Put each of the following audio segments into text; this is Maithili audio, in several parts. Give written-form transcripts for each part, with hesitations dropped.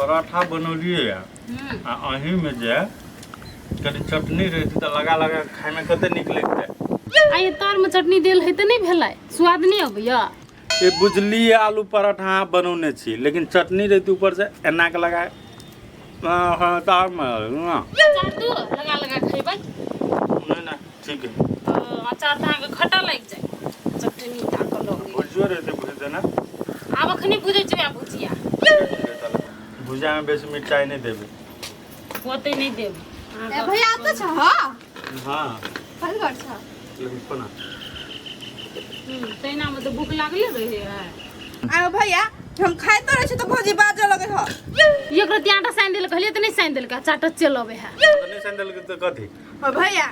पराठा बनौलियै आ अहीमे जे कनि चटनी रहितै तऽ लगा लगा कऽ खायमे कते नीक लगितै। आ ये तरमे चटनी देल है तऽ नहि भेलै, स्वाद नहि अबैया। ए बुझलियै आलू पराठा अहाँ बनौने छी, लेकिन चटनी रहितै ऊपर से एना के लगा, हाँ हाँ तऽ आर मजा आबि ना। अचार दू लगा लगा खेबै। नहि नहि ठीक है। अचार तऽ अहाँके खट्टा लागि जाय, चटनी ताकऽ लगै। भुजियो रहितै भुजि देना। आब अखनी भुजै छै आ भुजिया। भुजियामे बेसी मिरचाइ नहि देबै। ओते नहि देब। ए भैया आते छ? हां। हां। कथी कर छ? लेकिन कोना? तहिना मे तऽ भूख लागले रहे है। आयो भैया, हम खाइतो रहे छी तऽ भौजी बाजऽ लगे ह। एक रति आटा सानि देलक कहलियै तऽ नहि सानि देलकै, चाटत चलि अबै है। तऽ नहि सानि देलकै तऽ कथी? ओ भैया,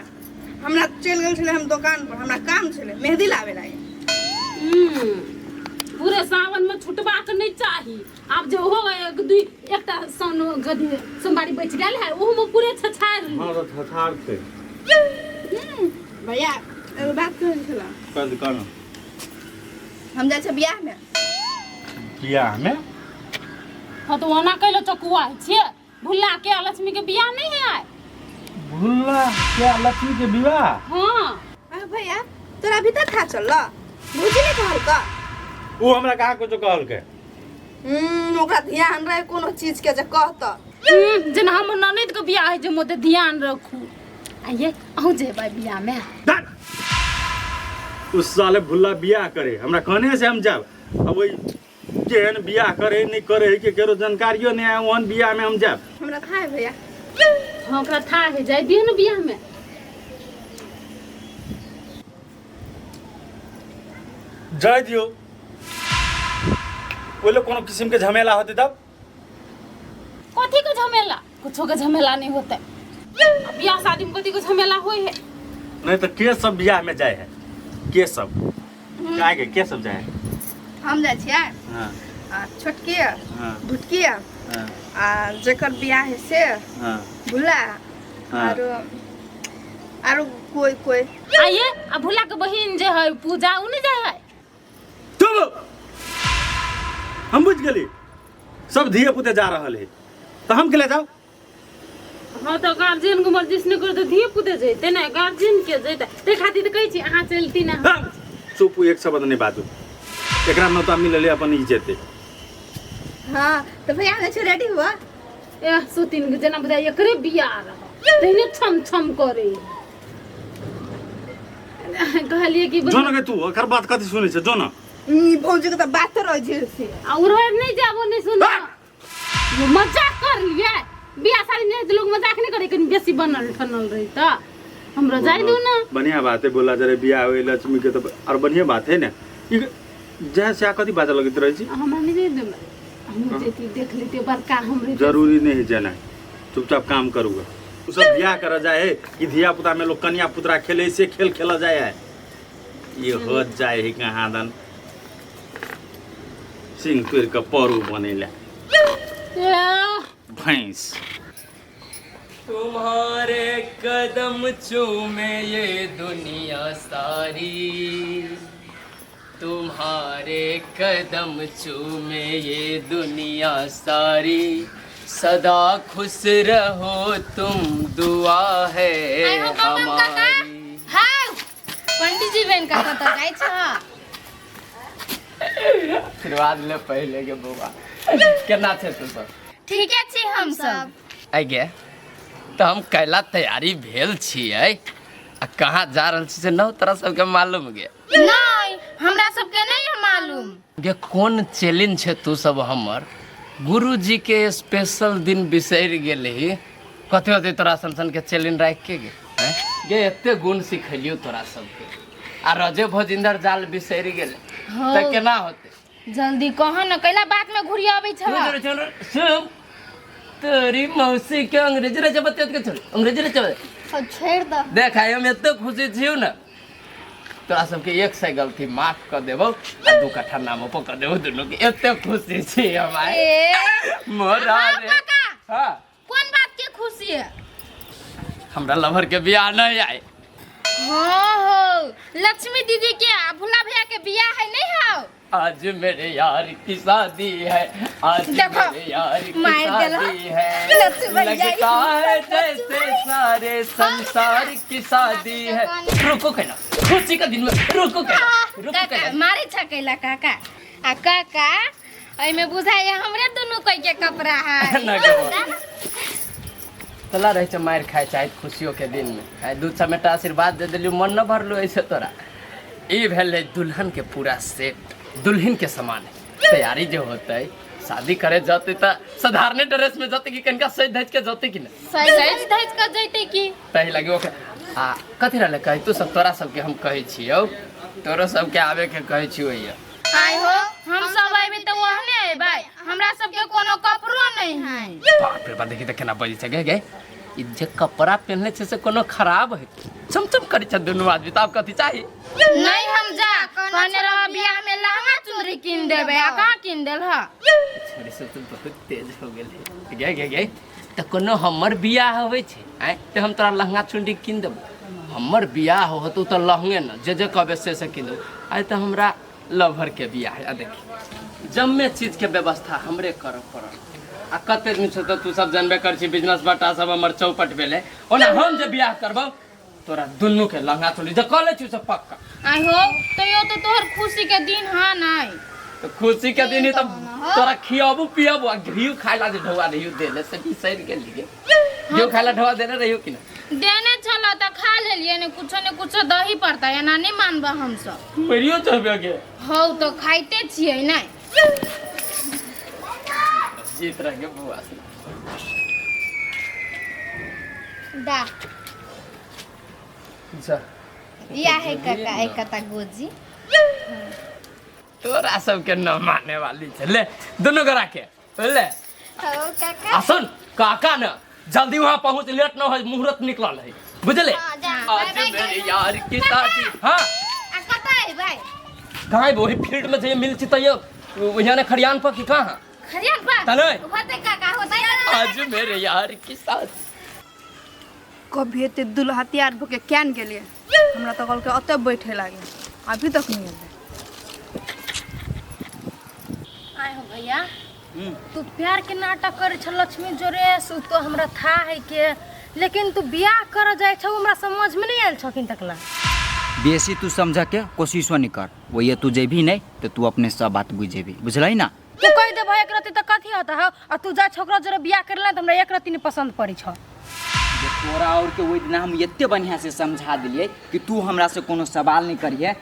हमरा चलि गेल छलै हम दोकान पर, हमरा काम छलै मेहदी लाबे लागे। पूरे सावन में छुटबाक नहि चाही। आब जे ओहो एक दुई एकटा सन गदी सोमवारी बचि गेल है, ओहो में पूरे छछारि ली। हँ तऽ छछार छै। भैया एगो बात कहै छला। कथी कहलहुँ? हम जाइ छियै बियाह में। बियाह में? हँ तऽ ओना कैलो चकुआ छियै, भुल्ला के आ लक्ष्मी के बियाह नहीं है। भुल्ला के आ लक्ष्मी के विवाह? हाँ। अरे भैया तोरा अभी तक खा चल भौजी नहीं कहल का? वो हमरा कहाँ कुछ कहलकै। ओकरा ध्यान रहे कोनो चीज के जे कहत। जेना हमर ननैद के बियाह है जे मोते ध्यान रखू। आइए अहूँ जेबै बियाह में? उस साले भुल्ला बियाह करे हमरा कहने से हम जाब। अब वही केहन बियाह करे नहीं करे है के केरो जानकारियो नहीं है, ओहन बियाह में हम जाब। हमरा था है भैया। हाँ ओकरा था है, जाय दियो ने बियाह में। जाय दियो, ओहिले कोनो किस्म के झमेला होते तब? कथी के झमेला? कुछो के झमेला नहीं होते। अब बियाह शादी में कथी के झमेला होय है? नहीं तो के सब बियाह में जाए है? के सब काय के के सब जाए है? हम जाइ छियै। हाँ। आ छोटकी, हाँ। भुटकी, हाँ। आ जेकर बियाह है से, हाँ। भुला, हाँ। आरो आरो कोई कोई। आइए आ भुला के बहिन जे है पूजा, उ नहीं जाए है? चुप, हम बुझ गेली सब धिये पुते जा रहल है तो हम के ले जाओ। हाँ तो गार्जियन के मर्जी से नहीं करते धिये पुते जैते ना, गार्जियन के जैते ते खातिर तो कहै छी अहाँ चलती ना। हाँ, चुप, एक शब्द नहीं बाजू, एकरा नौता मिलले अपन ई जेते। हाँ तो भैया हम छै रेडी हुआ। ए सुतिन के जेना बुझाइ एकरे बियाह रह तहिने छम छम करे। कहलिए कि जो ना गे तू एकर बात कथी सुनै छै, जो ना। ई भौजी के तो बात रह जे से। आ उरहर नहीं जाबो नहीं सुन। मजाक कर लिए बियाह शादी नहीं तो लोग मजाक नहीं करे, कनी बेसी बनल ठनल रही त हमरा जाय दू ना। बढ़िया बात है, बोला जरे बियाह होई लक्ष्मी के तो और बढ़िया बात है ना। ई जहाँ से कथी बाजे लगैत रहै छी? हमरा नहीं जाय देबै, हम जेती देख लेते बड़का हमरे। जरूरी नहीं है जाना, चुपचाप काम करूँगा। उ सब बियाह कर जाए है कि धिया पुता में लोग कन्या पुतरा खेले से खेल खेला जाए है। ये हो जाए है कहाँ दन सिंह तोड़ के परू बनेला भैंस। तुम्हारे कदम चूमे ये दुनिया सारी, तुम्हारे कदम चूमे ये दुनिया सारी, सदा खुश रहो तुम दुआ है हमारी। हाँ पंडित जी बन का कतऽ जाइ छ? आशीर्वाद ले पहले के बौआ, केना छै तू सब? ठीके छी हम सब। आइ गे तऽ हम कैला तैयारी भेल छियै आ कहाँ जा रहल छी से न तोरा सबके मालूम गे? नहीं हमरा सबके नहीं है मालूम। गे कोन चैलेंज छै तू सब हमर गुरुजी के स्पेशल दिन बिसरि गेलही, कथी होतै तोरा सन सन के चैलेंज राखि के गे? हैं? गे एते गुण सिखेलियौ तोरा सबके आ रजे भोजिंदर जाल बिसरि गेलै तऽ केना होतै? जल्दी कह न, कैला बात में घुरी अबै छ? सुन तोरी मौसी के अंग्रेजी रे जबत के छोड़, अंग्रेजी रे चबत सब छोड़ द। देख आइ हम एते खुशी छियौ ने तोरा सबके 100 गलती माफ कर देबौ आ 2 कट्ठा नामो पर कर देबौ दुनू के, एते खुशी छी हम आइ। ए मोरा हाँ, रे। काका। हाँ। कोन बात के खुशी है? हमरा लवर के बियाह नहीं आए। हाँ हो, लक्ष्मी दीदी के आ भुला भैया के बियाह है नहीं हो? आज मेरे यार की शादी है, आज देखो, मेरे यार की मार देला। शादी है। लक्ष्मी भैया, लगता है जैसे सारे संसार की शादी है। रुको कहना, खुशी का दिन में रुको कहना, रुको काका कहना। मारे छ कैला काका। आ काका एमे बुझाय हमरे दुनु कोई के कपड़ा है। ना के तला रहे छे मार खाए चाहे खुशियों के दिन में। आइ दूध समेटा आशीर्वाद दे देलियो, मन न भरलो ऐसे तोरा। ई भेलै दुल्हन के पूरा सेट, दुल्हन के समान है तैयारी जो होता है। शादी करे जाते त साधारण ड्रेस में जाते कि कनका सज धज के जाते कि ना? सज धज के जैते की तही लगे ओके। आ कथी रहले कही तू सब, तोरा सबके हम कहै छियौ, तोरो सबके आबे के कहै छियौ। आइ हो हम सब आइबे त ओहने आइबै, हमरा सबके कोनो कपड़ो नहीं है। बाप रे बाप, देखी त केना बजै छै। गे गे ई जे कपड़ा पहनले छै से कोनो खराब है, चमचम करै छै दुनू आदमी, त आब कथी चाही? नहीं हम जा कहने रह बियाह में लहंगा चुनरी कीन देबे, आ कहाँ कीन देल ह? छोरी सब तो बहुत तेज हो गेल है। गे गे गे त कोनो हमर बियाह होवे छै आय त हम तोरा लहंगा चुनरी कीन देबो। हमर बियाह होतो त लहंगे न जे जे कहबे से कीन देबो। आय त हमरा लवर के बियाह है। आ देखी जम्मे चीज के व्यवस्था हमरे करऽ पड़ल। आ कते दिन से त तू सब जानबे कर छी, बिजनेस बटा सब हमर चौपट भेलै। ओना हम जे बियाह करबौ तोरा दुनू के लहंगा चोली जे कहले छी से पक्का। आइ हो तैयो तो तोहर खुशी के दिन हा नहीं। तो खुशी के दिन ही तब तोरा खियाबू पियाबू। आ घी खाए ला जे ढौआ रहियो देले से बिसरि गेली गे। घी खाए ला ढौआ देने रहियो कि ना? देने छला त खा लेलिए ने, कुछो ने कुछो दही पड़ता, एना नहीं मानबा हम सब। मरियो चबे गे। हौ तो खाइते छियै नहीं। जीत रह गे बुआ से। दा जा या है काका एक कता गोजी। तोरा सबके न माने वाली छै। ले दुनू गोरा के ले। हौ काका आ सुन काका न जल्दी वहां पहुंच, लेट न हो, मुहूर्त निकलल है बुझले। आज मेरे यार की शादी। हां आ कता अइबै? कहाँ वही फील्ड में जे मिल छी तैयो यहाँ ने खरियान पर की कहाँ? खरियान पर तले होते काका होते। आज मेरे यार की शादी। कभी एते दुल्हा तैयार भके can गेलिए, हमरा तो कहलकै ओतऽ बैठे लागे, अभी तक नहीं एलै। आय हो भैया, तू प्यार के नाटक करे छ लक्ष्मी जोरे से तो हमरा था है के, लेकिन तू बियाह कर जाय छ हमरा समझ में नहीं आयल छ किन तकला। बेसी तू समझ के कोशिशो नहीं कर, वही तू जेबी नहीं तो तू अपने सब बात बुझ जेबी, बुझलही ना? तू कह दे भाई एक रति त कथी होता है, आ तू जा छोकरा जोरे बियाह करला त हमरा एक रति नहीं पसंद पड़ी छ। तोरा और के ओहि दिना हम एते बढ़िया से समझा दिलिए कि तू हमरा से कोनो सवाल नहीं करिहे,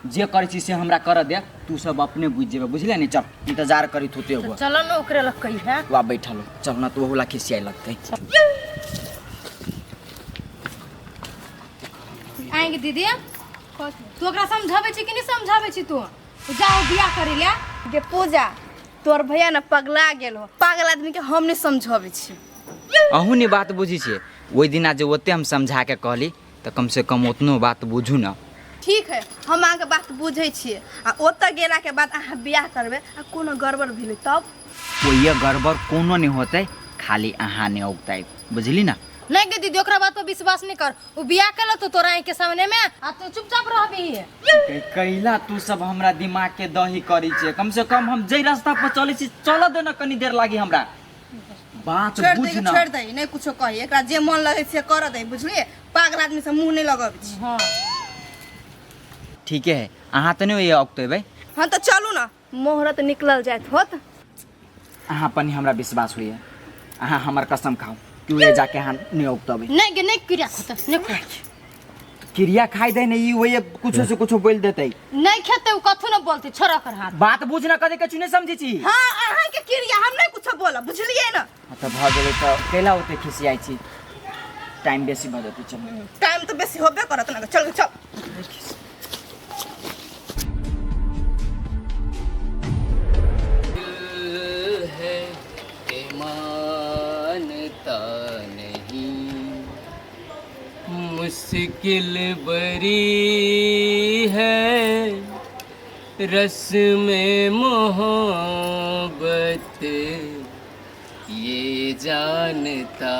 जे करै छी से हमरा कर दे, तू सब अपने बुझ जेबे, बुझले नहीं? चल इंतजार करी होते हुआ। चल न ओकरे लग कही है वा बैठल हो, चल ना तो ओहुला खिसियाए लगतै। आएंगे दीदी, तू ओकरा समझाबै छी कि नहीं समझाबै छी? तू जाओ बियाह करै ले। गे पूजा तोर भैया न पगला गेल हो, पागल आदमी के हम नहीं समझाबै छी। अहूँ ने बात बुझी छियै, ओहि दिना जे ओते हम समझा के कहली तऽ कम से कम ओतनो बात बुझू ना। ठीक है, हम अहाँके बात बुझै छियै। आ ओतऽ गेलाके बाद अहाँ बियाह करबै आ कोनो गड़बड़ भेलै तब? ओहि गड़बड़ कोनो नहीं होतै, खाली अहाँ नहीं औगतै, बुझली ना? नहीं गे दीदी ओकरा बात पर विश्वास नहीं कर, उ बियाह केलो तो तोरा के सामने में आ तू चुपचाप रहबी। कैला तू सब हमरा दिमाग के दही करै छियै, कम से कम हम जै रास्ता पर चलै छी चलऽ दे ना, कनी देर लागी हमरा बात बुझ ना। छोड़ दे, नहीं कुछो कही, एकरा जे मन लगै से कर दे, बुझलिए? पागल आदमी से मुंह नहीं लगबै छी। हां ठीक है, अहाँ त नहीं औगतै? हां त चलू ना, मुहूर्त निकलल जाइत होत। अहाँ पर हमरा विश्वास होइए, अहाँ हमर कसम खाओ कि उहे जाके अहाँ नहीं औगतबै। नहीं गे नहीं क्रिया खोत, नहीं खाइ क्रिया खाइ दे नहीं, वही कुछो से कुछो बोल देतै। नहीं खेतै उ कथु न बोलतै, छोड़ ओकर हाथ। बात बुझ ना कदे कछु नहीं समझै छी। हां अहाँ के क्रिया हम नहीं कुछो बोलब, बुझलियै ना? हां त भ गेलै त कैला ओते खिसियाइ छी, टाइम बेसी भ जेतै। चल टाइम त बेसी होबे करत ना, चल चल। दिल है के मानता नहीं, मुश्किल बरी है रस में मोहब्बत ये जानता।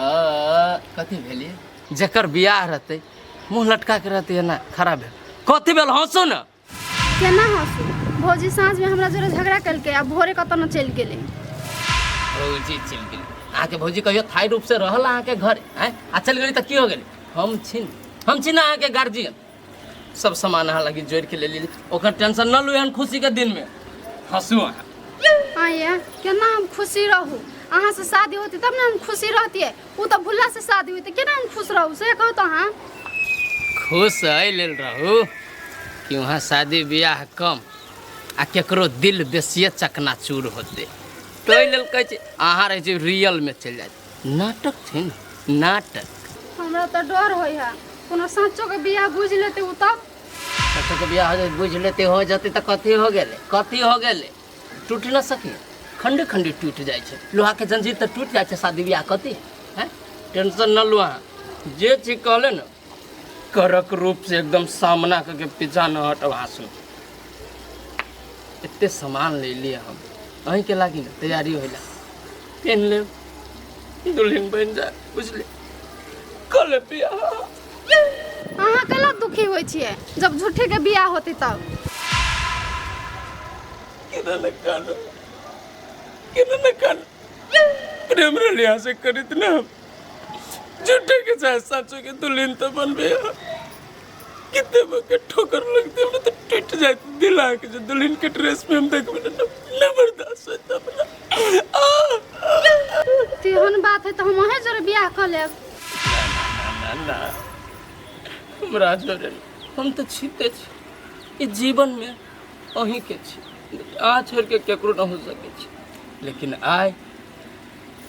कथी भेलिए जकर बियाह रहते मुँह लटका के रहते ना खराब भेल। कथी भेल? हंसो ना। केना हंसू? भौजी साँझमे हमरा जोरे झगड़ा केलकै आ भोरे कतऽ न चलि गेलै। भौजी चलि गेली? अहाँके भौजी कहियो थाई रूप से रहल अहाँके घर आँय? आ चलि गेली तऽ की हो गेलै? हम छी न, हम छी ने अहाँके गार्जियन। सब सामान अहाँ लगी जोड़ि के ले लेली, ओकर टेंशन न लू। एहन खुशी के दिन में हंसू अहाँ। आँय, केना हम खुशी रहू? अहाँसँ शादी होतै तब ने हम खुशी रहतियै। ओ तऽ भुल्लासँ शादी होतै, केना हम खुश रहू से कहू तऽ अहाँ। खुश एहि लेल रहू कि वहाँ शादी बियाह कम आ केकरो दिल बेसिए चकनाचूर होतै, तो एहि लेल कहै छी अहाँ रहै छी रियल में चलि जाइत, नाटक छै ने नाटक। हमरा तऽ डर होइ है, कोनो साँचोके बियाह बुझि लेतै ओ तब। साँचोके बियाह हो जाए बुझि लेतै, हो जेतै तऽ कथी हो गेलै? कथी हो गेलै? टूटि न सके, खण्डे खण्डे टूटि जाइ छै। लोहाके जंजीर तऽ टूटि जाइ छै, शादी बियाह कथी हैं? टेंशन न लू अहाँ, जे चीज कहले ने कड़क रूप से एकदम सामना करके पीछा न हटब। अहाँ सुन, एते सामान ले लिए हम अहीँके लागी ने, तैयारी होइला पेन लेब, दुल्हन बनि जाए, बुझलिए? कल बियाह। अहाँ कैला दुखी होइ छियै जब झूठेके बियाह होतै तब? केना न कानो, केना न कानो, प्रेम रहली यहाँ से करित ना हम, झूठे के चाहे साचो के दुल्हन तो बनबे। कितने मौके ठोकर लगते हमरा तो टूट जाए दिल आके, जो दुल्हन के ड्रेस में हम देखबे ना न बर्दाश्त होता हमरा। तेहन बात है तऽ हम अहें जोरे बियाह कऽ लेब। ना ना, हमरा जोरे हम तो छीते छी, ई जीवन में अहीं के छी, अहाँ छोड़ के केकरो न हो सके छी। लेकिन आइ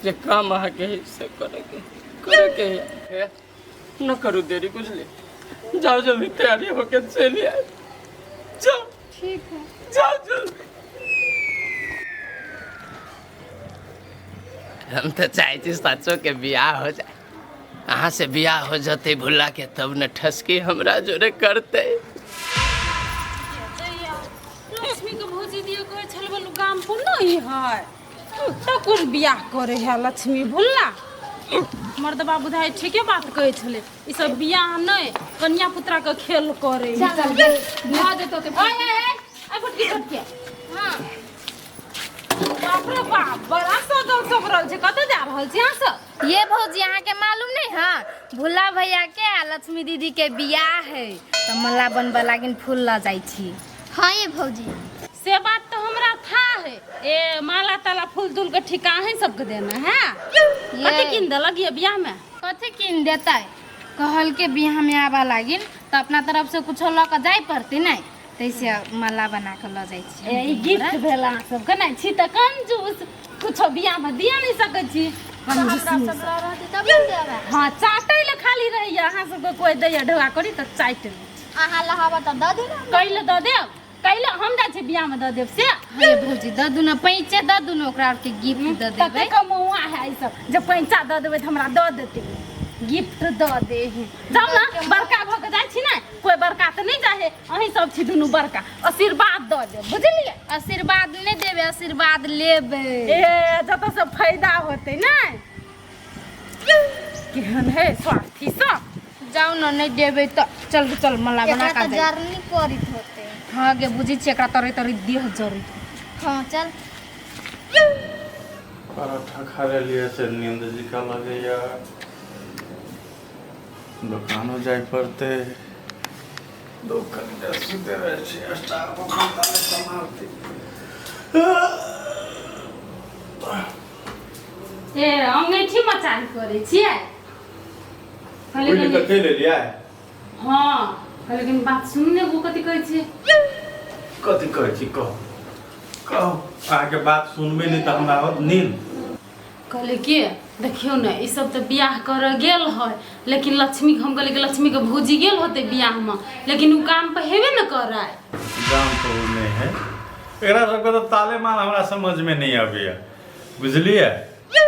जे काम अहाँके है से करैके करैके है, न करू देरी, बुझली? जाओ जल्दी तैयारी होके चलि आए, जाओ। ठीक है, जाओ जल्दी। हम तऽ चाहै छी सचो के बियाह हो जाए, अहाँ से बियाह हो जतै भुल्ला के, तब न ठसकी हमरा जोरे करतै। लक्ष्मी के भौजी दियो कहै छल बोलू गाम पर नहीं है तो कोन बियाह करे है लक्ष्मी भुल्ला? मर्दबा बुझाइ ठीके बात कहै छलै, ई सब बियाह नहि कन्या पुत्रा के खेल करे है। भऽ जेतौ ते। ओए ओए ओए, आ फटकी फटकी। हां, बाप रे बाप, बड़ा सजल सवरल छै, कतऽ जा रहल छी अहाँ सब? ये भौजी, अहाँके मालूम नहीं है, भुल्ला भैया के आ लक्ष्मी दीदी के बियाह है तऽ मला बनबऽ लागिन फूल लऽ जाइ छी। हाँ ये भौजी, से बात तो हमरा था है। ए माला ताला फूल तूल के ठिका है सबके देना है। कथी किन देलक ये बियाह में? कथी किन देतै, कहलके बियाह में आबऽ लागिन तऽ अपना तरफ से कुछो लऽ कऽ जाय पड़तै नहि, तैसे माला बना कऽ लऽ जाइ छी। ए ई गिफ्ट भेल अहाँ सबके। नहि छी तऽ कंजूस, कुछो बियाह में दिया नहीं सकै छी। कंजूस हमरा सब लऽ रहतै तब ने देबै। हाँ, चाटै लए खाली रहैया अहाँ सबके, कोई दैया ढोआ करी तऽ चाटि लै। अहाँ लहाबऽ तऽ दऽ दियौ ने। कैले दऽ देब? कैले हम जाइ छी बियाह में दऽ देब से? हे भौजी, दऽ दू ने, पैंचे दऽ दू ने, ओकरा आरके गिफ्ट दऽ कते देबै। कमौआ है ई सब जे पैंचा दऽ देबै तऽ हमरा दऽ देतै, गिफ्ट दऽ दे है। जाउ ने, बड़का भऽ के जाइ छी ने, कोई बड़का तऽ नहि जाइ है, अहीं सब छी दुनू बड़का, आशीर्वाद दऽ देब, बुझलियै? आशीर्वाद नहि देबै, आशीर्वाद लेबै। ए जतऽ से फायदा होतै ने। केहन है स्वार्थी सब। जाउ ने, नहि देबै तऽ चल चल मला बना एकरा कऽ तऽ दे। जरनी पड़ित होतै। हाँ गे, बुझै छियै, एकरा तरे तरे देह जरै। हाँ चल। पराठा खा लेलियै से नींद जिका लगैया, दोकानो जाय पड़तै। दोकान सुते रहै छी, स्टाफ सम्हालतै। ए अंगैठी मचान करै छियै? कहलियै बुझि कऽ चलि एलियै। हाँ, कहलियै कनि बात सुन ने, ओ कथी कहै छियै? कथी कहै छी? कहू कहू, अहाँके बात सुनबै नहि तऽ हमरा होत नींद। कहलियै कि देखियौ ने, ई सब तऽ बियाह करऽ गेल है, लेकिन लक्ष्मी, हम कहलियै कि लक्ष्मीके भौजी गेल होतै बियाहमे, लेकिन ओ काम पर हेबे ने करै। गाम पर ओ नहि है, एकरा सबके तऽ ताले माल हमरा समझमे नहि अबैया, बुझलियै?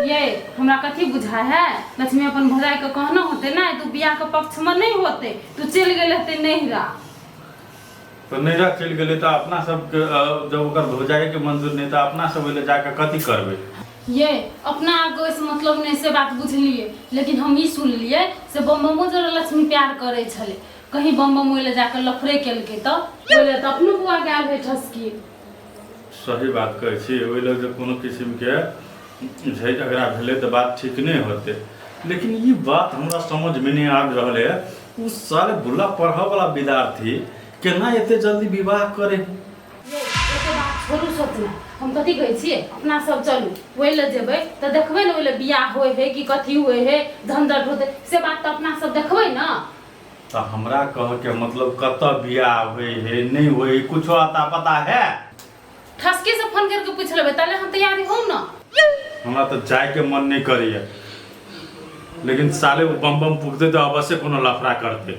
ये हमरा कथी बुझाय है, लक्ष्मी अपन भौजाई के कहना होते ना तू बियाह के पक्ष में नहीं होते, तू चल गेल हेते नहिरा। तऽ नैहरा चलि गेलै तऽ अपना सबके जब ओकर भौजाइके मंजूर नहि तऽ अपना सब ओहि लए जाकऽ कथी करबै? ये अपना आरके ओहिसँ मतलब नहि, से बात बुझलियै, लेकिन हम ई सुनलियै से बम बमो जरा लक्ष्मी प्यार करै छलै, कहीं बम बम ओहि लए जाकऽ लफड़े केलकै तऽ ओहि लए तऽ अपनो बौआ गेल है ठसकी। सही बात कहै छी। ओहि लग जे कोनो किसिमके झै झगड़ा भेलै तऽ बात ठीक नहि होतै। लेकिन ई बात हमरा समझमे नहि आबि रहल है, ओ साले भुल्ला पढ़ऽवला विद्यार्थी केना एते जल्दी विवाह करे? एते बात छोड़ू सोचना। हम कथी कहै छियै, अपना सब चलू ओहि लए, जेबै तऽ देखबै ने ओहि लए बियाह होइ है कि कथी होइ है, झंझट होतै, से बात तऽ अपना सब देखबै ने। तऽ हमरा कहके मतलब कतऽ बियाह होइ है नहि होइ है, कुछो अता पता है? ठसके से फोन करके पूछ लेबै, ताले हम तैयारी होम ना। हमरा तऽ जायके मन नहि करैया, लेकिन साले ओ बम बम पुगतै तऽ अवश्य कोनो लफड़ा करतै।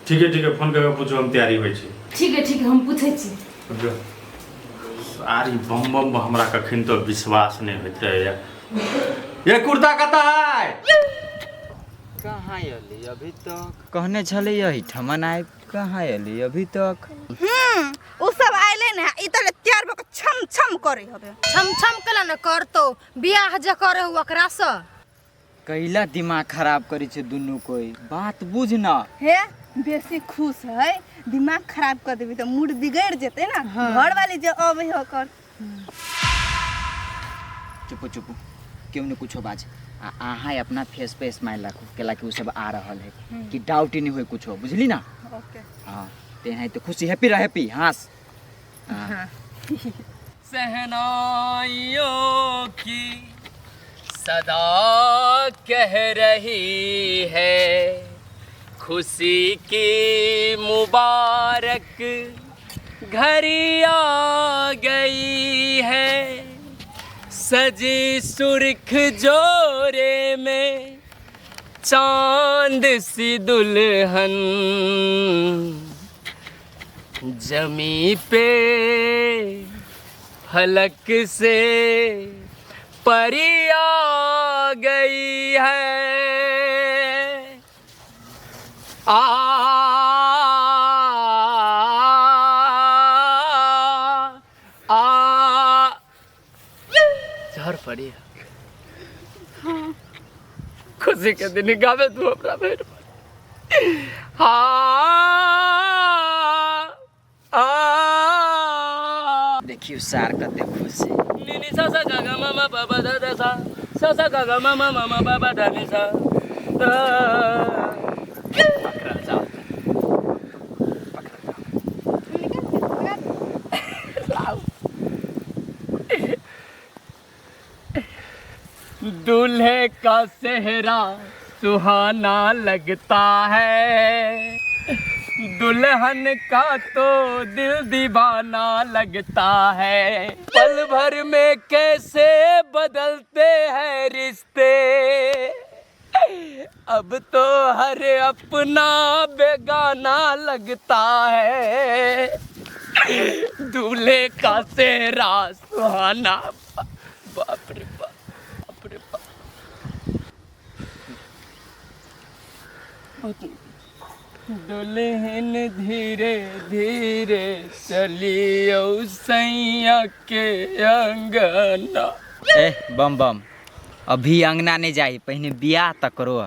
ठीक है ठीक है, फोन करके पूछू, हम तैयारी होइ छी। ठीक है ठीक है, हम पूछै छी। जो सारी बम बम हमरा कखन तो विश्वास नहि होइत रहैया। ये कुर्ता कतऽ है? कहाँ अयली अभी तक? कहने छलै एहिठमन आबि, कहाँ अयली अभी तक? ओ सब आइले ने, ई तऽ तैयार भऽ कऽ छम छम करे हबे। छम छम केला ने करतो, बियाह जे करे हु ओकरा से। कैला दिमाग खराब करै छै दुनू कोइ, बात बुझ न। हे बेसी खुश है, दिमाग खराब कर देबी तऽ मूड बिगड़ जेतै ना। घर वाली जे अबै है ओकर। चुप चुप, केओ ने कुछो बाज। आ अहाँ अपना फेस पे स्माइल राखू, कैला कि ओ सब आ रहल है कि डाउट ही नहीं होय कुछो, बुझली ना? ओके। हाँ ते है तो खुशी हैप्पी रह, हैप्पी हाँस। हाँ। सहनाइयों की सदा कह रही है, खुशी की मुबारक घड़ी आ गई है। सजी सुर्ख जोरे में चांद सी दुल्हन, जमी पे फलक से परी आ गई है। आ आ झर पड़ी है। खुशी के दिन गावे तू हमरा भेट। हाँ आ देखियो सार कते खुश है। नी नी सा सा गा गा मा मा पा पा धा धा सा सा सा गा गा मा मा मा मा पा पा धा नी सा धा। पकड़ल जाओ, पकड़ल जाओ। दूल्हे का सेहरा सुहाना लगता है, दुल्हन का तो दिल दीवाना लगता है। पल भर में कैसे बदलते हैं रिश्ते, अब तो हर अपना बेगाना लगता है। दूल्हे का सेहरा सुहाना, बाप रे बाप, बाप रे बाप। दुल्हन धीरे धीरे चलियो सैया के अंगना। ए बम बम, अभी अंगना नहीं जाई, पहिने बियाह तक करो।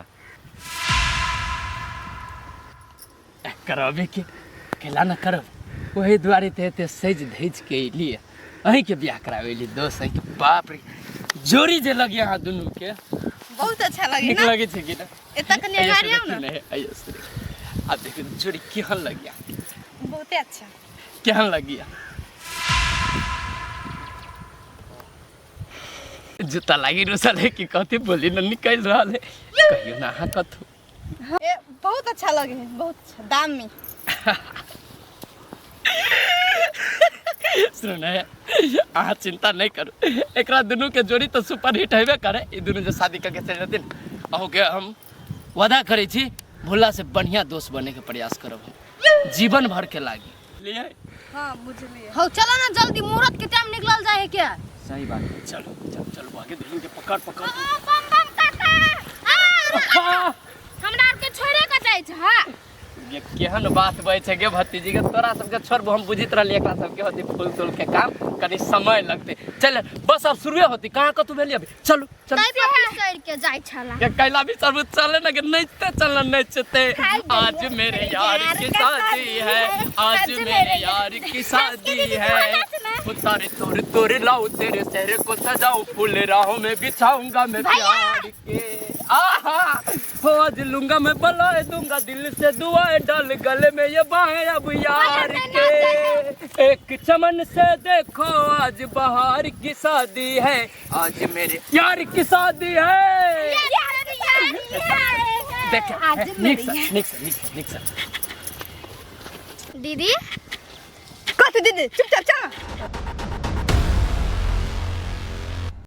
करबे के केला न करब, ओही दुआरे ते एते सजि धजि के अयलियै, अहीँके बियाह कराबै एलियै दोस्त अहीँके। बाप रे, जोड़ी जे लगे अहाँ दुनू के बहुत अच्छा लगे। नीक ना लगै छै कि ना? एतऽ कनि अइयो से अगाड़ी आउ देखियौ ना। ने, अइयो से देखियौ। आब देखियौ जोड़ी केहन लगिया। बहुते अच्छा। केहन लगिया? जूता लागी रुसल है कि कथी बोली न निकलि रहल है, कहियो ना अहाँ कथू। ए बहुत अच्छा लगे है, बहुत अच्छा दाम में। सुनू ने, अहाँ चिंता नहीं करू, एकरा दुनू के जोड़ी तो सुपर हिट हेबे करे। ई दुनू जे शादी करके चलि जेथिन, अहूँके हम वादा करै छी भोला से बढ़िया दोस्त बने के प्रयास करब हम जीवन भर के लागी लिए। हाँ बुझलिए। हो चलो ना जल्दी, मुहूर्त के टाइम निकलल जाए है क्या? सही बात। चलो चलो चलो, आगे दुल्हन के पकड़ पकड़। ओ बम बम काका, आ हमरा आर के छोड़े के जाइ छ? ये केहन बात बजै छै गे भतीजी के तोरा सबके छोड़बो हम बुझित रहलियै एकरा सबके होती फूल तूल के काम कनी समय लगतै चल बस अब शुरुए होती कहाँ कतू भेलियै अभी चलू चलू तै पर बिसरि के जाइ छला के कैला भी सब चले ना के नचते चल नचते आज मेरे यार की शादी है आज मेरे यार की शादी है उतारे तोड़ तोड़ लाऊं तेरे चेहरे को सजाऊं फूल राहों में बिछाऊंगा मैं प्यार के आहा हो आज लूंगा मैं बलाए दूंगा दिल से दुआएं डाल गले में ये बाहें अब यार के एक चमन से देखो आज बहार की शादी है आज मेरे यार की शादी है देख निक सर निक सर निक सर निक सर दीदी कथी दीदी चुपचाप चल।